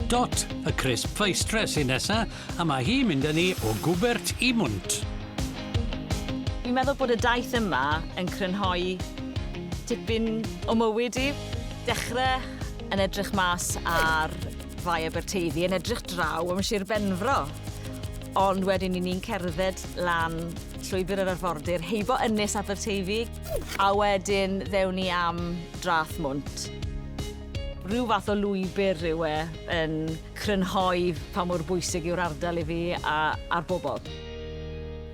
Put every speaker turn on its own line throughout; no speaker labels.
Dot, y crisp feistres sy'n nesa, a mae hi'n mynd â ni o Gwbert i Mwnt.
Fi'n meddwl bod y daith yma yn crynhoi tipyn o mywyd i. Dechre yn edrych mas ar Fae Aberteifi, yn edrych draw am Sir Benfro. Ond wedyn 'yn ni'n cerdded lan llwybr yr arfordir heibo Ynys Aberteifi, a wedyn ddewn ni am Drath Mwnt. Rhyw fath o lwybr yw e yn crynhoi pa mor bwysig yw'r ardal i fi a, a'r bobl.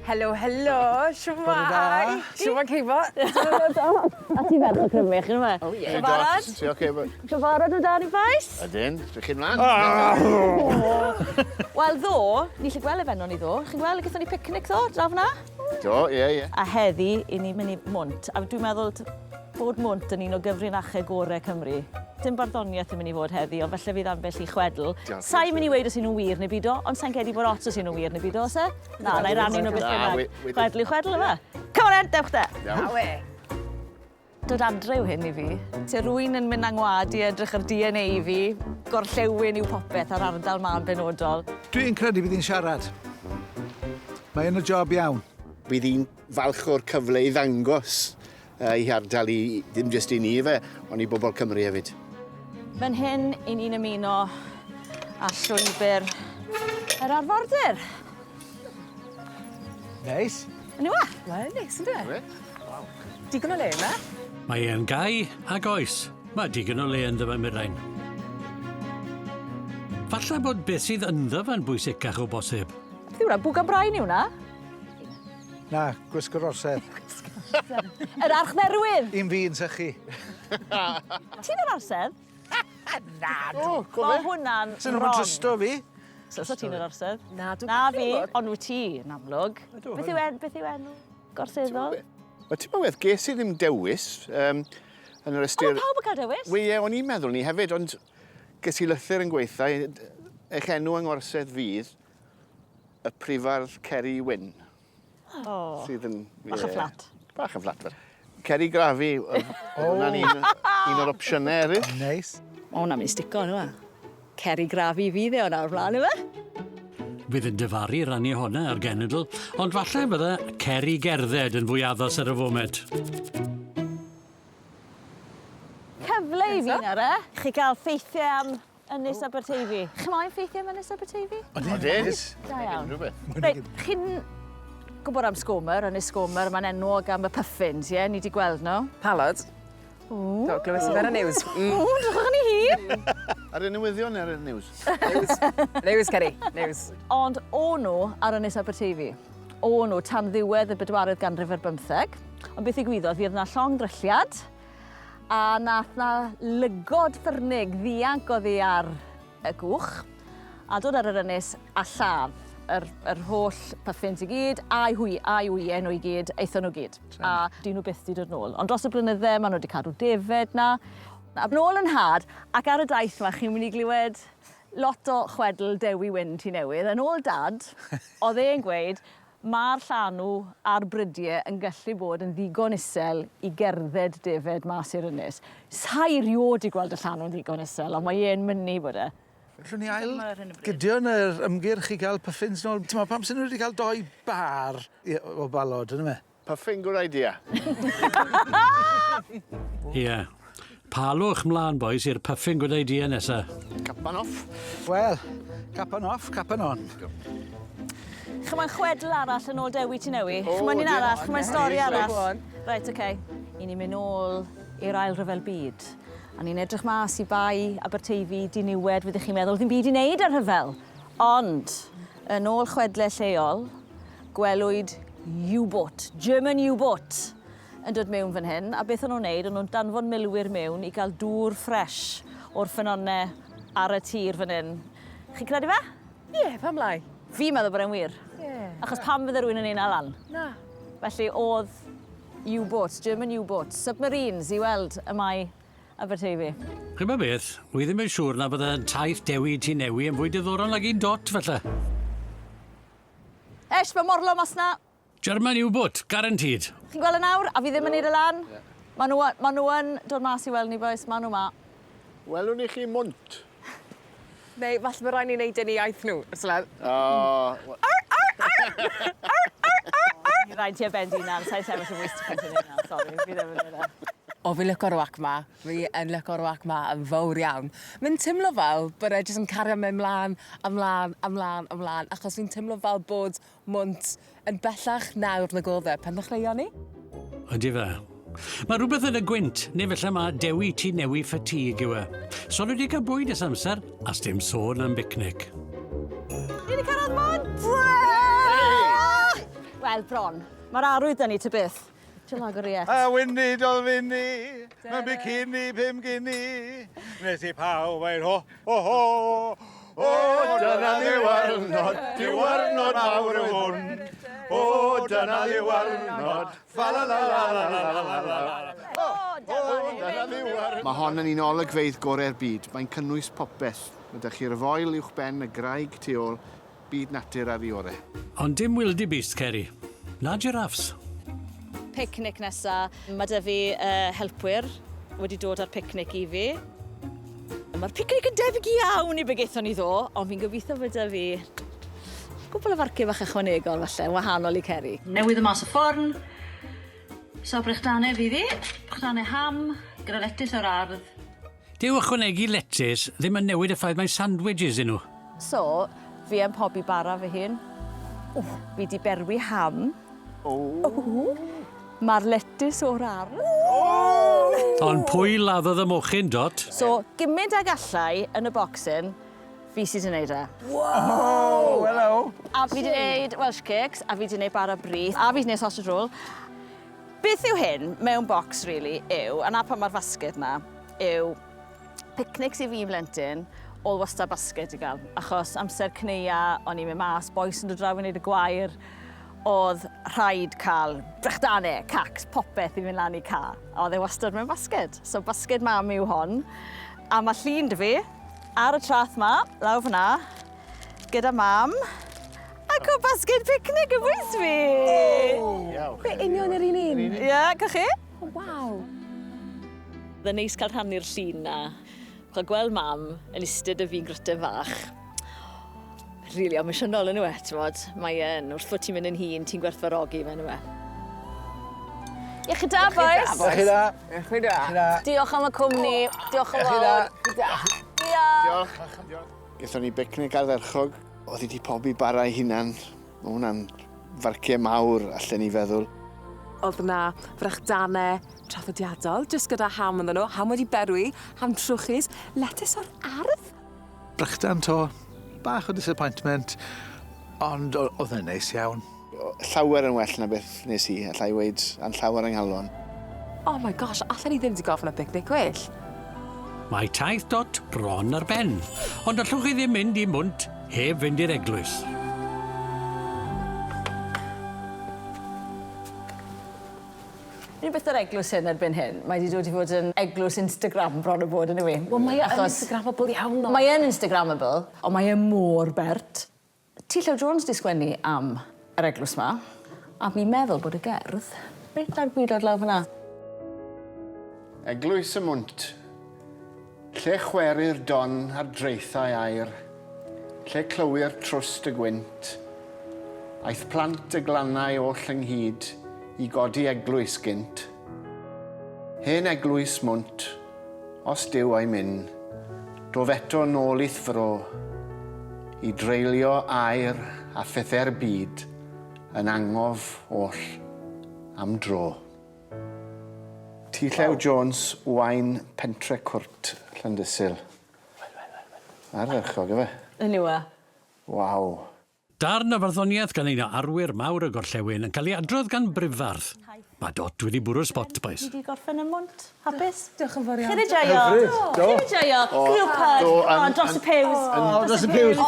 Helo, helo, shwmae? Shwmae Ceibo?
A ti ferch o Crymych, yn yma?
Oh ie.
Chi'n barod?
Ti oce?
Chi'n barod amdani, bois?
Ydyn, dych chi'n mlaen?
Wel, ddo, ni lle gweld y fenon ni ddo. Chi'n gweld, gaethon ni picnic ddo, draw fyna?
Do, ie, ie.
A heddi, i ni mynd i Mwnt. A dwi'n meddwl bod Mwnt yn un o gyfrinachau gorau Cymru. Dim barddoniaeth yn mynd i fod heddi, ond falle fydd ambell i chwedl. Sa'n mynd i weud os y'n nhw'n wir neu bido, ond sa'n credu bod ots os y'n nhw'n wir neu bido, oes e? Na, na i rannu nhw beth bynnag. Chwedl yw chwedl yma. Come on then, dewch de!
Awe!
Dod adre yw hyn i fi. Te rwy'n yn mynd angwad i edrych ar DNA fi, gorllewin yw popeth a'r ardal 'ma yn benodol.
Dwi'n credu bydd hi'n siarad. Mae yn y job iawn.
Bydd hi'n falch o'r cyfle i ddangos ei hardal i, ddim jyst i ni ife, ond i bobl Cymru hefyd.
Fan hyn, i ni'n ymuno â llwybr yr arfordir.
Neis.
Yn yw e?
Mae'n neis, yndw e? Digon o le yma.
Mae e'n gau ag oes. Mae digon o le ynddo fe, Mirain. Falle bod beth sydd ynddo fe'n bwysicach o bosib.
Beth yw hwnna? Bwgan brain yw hwnna?
Na, gwisg yr orsedd.
Yr archdderwydd!
Un fi'n sychu.
Ti'n yr orsedd?
Na,
O, co
Mae
fe?
hwnna'n
Sy'n nhw'n trysto fi.
So, so ti'n yr orsedd?
Na, dwi'n
Na fi,
gwybod.
ond wyt ti, yn amlwg.
Ydw,
Beth yw, en, beth yw enw gorseddol?
Wel, ti'n meddwl beth, ges i ddim dewis um, yn yr
Ond
ystyr...
mae pawb yn cael dewis.
Wel, ie, o'n i'n meddwl ni hefyd, ond ges i lythyr yn gweitha, eich enw yng ngorsedd fydd y prifardd Ceri Wyn.
O.
Sydd yn...
Bach yn fflat.
Bach yn fflat, fel. Ceri Grafi, oedd hwnna'n un, un o'r opsiynau eraill.
Neis.
O, hwnna'n mynd i stico, yna. Ceri Grafi fydd e o nawr flaen, yma.
Fydd yn dyfaru rannu honna ar genedl, ond falle bydde Ceri Gerdded yn fwy addas ar y foment.
Cyfle i fi nawr, e? Chi gael ffeithiau am Ynys Aberteifi. Chi moyn ffeithiau am Ynys Aberteifi?
Odyn.
Da iawn. Reit, chi'n gwybod am Sgomer, Ynys Sgomer, mae'n enwog am y puffins, ie? Ni wedi gweld nhw.
Palod.
Ww.
Do, glywes i fe ar y news. Mm.
Ww, drychwch arni hi!
Ar y newyddion neu ar y news?
News. News, Ceri. News.
Ond o nhw ar Ynys Aberteifi. O nhw tan ddiwedd y bedwaredd ganrif ar bymtheg. Ond beth ddigwyddodd, fuodd 'na llong drylliad, A nath 'na lygod ffyrnig ddianc oddi ar y gwch a dod ar yr ynys a lladd yr, yr holl puffins i gyd, a'i hwy, a'i wyau nhw i gyd, aethon nhw gyd. A dyn nhw byth 'di dod nôl. Ond dros y blynydde, maen nhw wedi cadw defed 'na. A nôl yn nhad, ac ar y daith 'ma, chi'n mynd i glywed lot o chwedl Dewi Wyn Tŷ Newydd. Yn ôl dad, oedd e'n gweud, Mae'r llanw a'r brydie yn gallu bod yn ddigon isel i gerdded defed mas i'r ynys. Sa i riod 'di gweld y llanw'n ddigon isel, ond mae e'n mynnu bod e.
Allwn ni ail gydio yn yr ymgyrch i gael puffins nôl? T'mo' pam swn nhw wedi cael doi bar o balod, yndyfe?
Puffin good idea.
Ie. Palwch mlaen, boys, i'r puffin good idea nesa.
Capan off.
Wel, capan off, capan on.
Ch'moyn chwedl arall yn ôl Dewi Tŷ Newi? Ch'moyn un arall? Ch'moyn stori arall? Reit, oce. Okay. I ni'n mynd nôl i'r Ail Ryfel Byd. A ni'n edrych mas i Bae Aberteifi, diniwed, fyddech chi'n meddwl, ddim byd i wneud â'r rhyfel. Ond, yn ôl chwedle lleol, gwelwyd U-boat, German U-boat, yn dod mewn fan hyn, a beth o'n nhw'n neud, o'n nhw'n danfon milwyr mewn i gael dŵr ffresh o'r ffynonne ar y tir fan hyn. Chi'n credu fe?
Ie, pam lai?
Fi'n meddwl bod e'n wir.
Ie.
Achos pam fydde rhywun yn neud 'na lan?
Na.
Felly o'dd U-boats, German U-boats, submarines i weld y mae Aberteifi.
Ch'mo' beth, wi ddim yn siŵr na bydde taith Dewi Tŷ Newi yn fwy diddorol nag un dot falle.
Esh, mae morlo mas 'na.
German U-boat, guaranteed.
Chi'n gweld e nawr? A fi ddim yn neud e lan. Ma' nhw ma' nhw yn dod mas i weld ni bois, ma' nhw 'ma.
Welwn ni chi mwnt.
Neu falle bod rhaid ni wneud yn iaith nhw. Ursula.
O,
Rhaid ti ar ben dy hunan, sa'n sefyll yn fwys ti pen dy hunan, sori, fi ddim yn neud e.
O, fi'n lyco'r wac 'ma. Fi yn lyco'r wac 'ma yn fawr iawn. Mae'n timlo fel bod e jyst yn cario mynd mlan a mlan a mlan a mlan achos fi'n timlo fel bod Mwnt yn bellach nawr nag o'dd e pan ddechreuon ni.
Ydy fe. Mae rhywbeth yn y gwynt, neu felly mae Dewi Tŷ Newi fatigue yw e. So nhw wedi cael bwyd ers amser, a sdim sôn am bicnic.
Ni wedi cyrraedd Mwnt! Wel, bron. Mae'r arwydd 'da ni ta beth. Ti'n agor i et.
A Winnie Dolfini, mewn bikini pum gini, nes i pawb ein ho, ho, ho. O, dyna ddiwrnod, diwrnod mawr yw hwn. O, dyna ddiwrnod, fa la la la la la la la la.
O, dyna
ddiwrnod. Mae hon yn un o olygfeydd gorau'r byd. Mae'n cynnwys popeth. Mae 'da chi'r foel uwchben, y graig tu ôl, Byd natur ar ei ore.
Ond dim wildebeest, Ceri. Na giraffes.
Picnic nesa. Mae 'da fi uh, helpwyr wedi dod â'r picnic i fi. Mae'r picnic yn debyg iawn i be gaethon ni ddo, ond fi'n gobeithio bod 'da fi gwbl o farciau bach ychwanegol falle, yn wahanol i Ceri. Newydd y mas o ffwrn. So brechdanau fydd hi. Brechdanau ham, gyda letys o'r ardd.
Dyw ychwanegu letys ddim yn newid y ffaith mai sandwiches y'n nhw.
So, fi yn pobi bara fy hun. Ww, fi 'di berwi ham. Ww. Ma'r letys o'r ardd.
Ond pwy laddodd y mochyn, Dot?
So, gymint ag allai yn y bocs hyn, fi sy 'di neud e.
Wow! Hello!
A fi 'di neud Welsh cakes, a fi 'di neud bara brith, a fi 'di neud sausage roll. Beth yw hyn mewn bocs rili yw, a 'na pam ma'r fasged 'na, yw picnics i fi yn blentyn, o'dd wastad basged i ga'l, achos amser cneua o'n i'n mynd mas, bois yn dod draw i wneud y gwair, o'dd rhaid cael brechdanau, cacs, popeth i fynd lan i ca. A o'dd e wastad mewn basged. So basged mam yw hon. A ma' llun 'da fi ar y traeth 'ma, lawr fan'na, gyda mam ac o basged picnic y bwys fi!
Be union yr un un?
Ie, co chi?
O waw.
Oedd e'n neis cael rhannu'r llun 'na. Ch'od gweld mam yn iste 'da fi'n gryten fach. Rili emosiynol yndyw e, t'mod? Mae e'n, wrth fod ti'n mynd yn hŷn, ti'n gwerthfawrogi fe yndyw e? Iechyd da, bois!
Iechyd da!
Iechyd da!
Iechyd da!
Diolch am y cwmni, diolch yn fawr.
Iechyd da!
Diolch!
Diolch. Gaethon ni bicnic ardderchog. Oedd hi 'di pobi bara ei hunan. Mae hwnna'n farciau mawr, allen i feddwl.
Oedd 'na frechdanau traddodiadol, jyst gyda ham ynddyn nhw, ham wedi berwi, ham trwchus, letys o'r ardd.
Brechdan 'to, bach o disappointment, ond oedd e'n neis iawn.
Llawer yn well na beth nes i, alla i weud, a'n llawer yng nghalon.
Oh my gosh, allen i ddim 'di gofyn am bicnic gwell.
Mae taith Dot bron ar ben, ond allwch chi ddim mynd i Mwnt heb fynd i'r eglwys.
Unig beth â'r eglwys hyn erbyn hyn, mae 'di dod i fod yn eglwys Instagram bron a bod yndyw 'i?
Wel mae e yn Instagrammable iawn ddo.
Mae e'n Instagrammable, ond mae e mor bert. T Llew Jones 'di sgwennu am yr eglwys 'ma, a fi'n meddwl bod y gerdd reit lawr gwilod lawr fyn 'na.
Eglwys y Mwnt. Lle chwerir don ar draethau aer, lle clywir trwst y gwynt, aeth plant y glannau oll ynghyd i godi eglwys gynt. Hen eglwys Mwnt, os Duw a'i myn, dof eto nôl i'th fro, i dreulio aer a phethe'r byd yn angof oll am dro. T Llew Jones, Waun, Pentre Cwrt, Llandysul. Ardderchog, ife?
Yn yw e?
Waw.
Darn o farddoniaeth gan un o arwyr mawr y gorllewin yn cael ei adrodd gan Brifardd. Mae Dot wedi bwrw'r spot, bois.
Ni 'di gorffen yn mwnt. Hapus?
Diolch yn fawr iawn.
Chi 'di joio?
Hyfryd. Do.
Chi 'di joio? Grŵp hug.
Do.
O, dros y piws.
Dros y piws.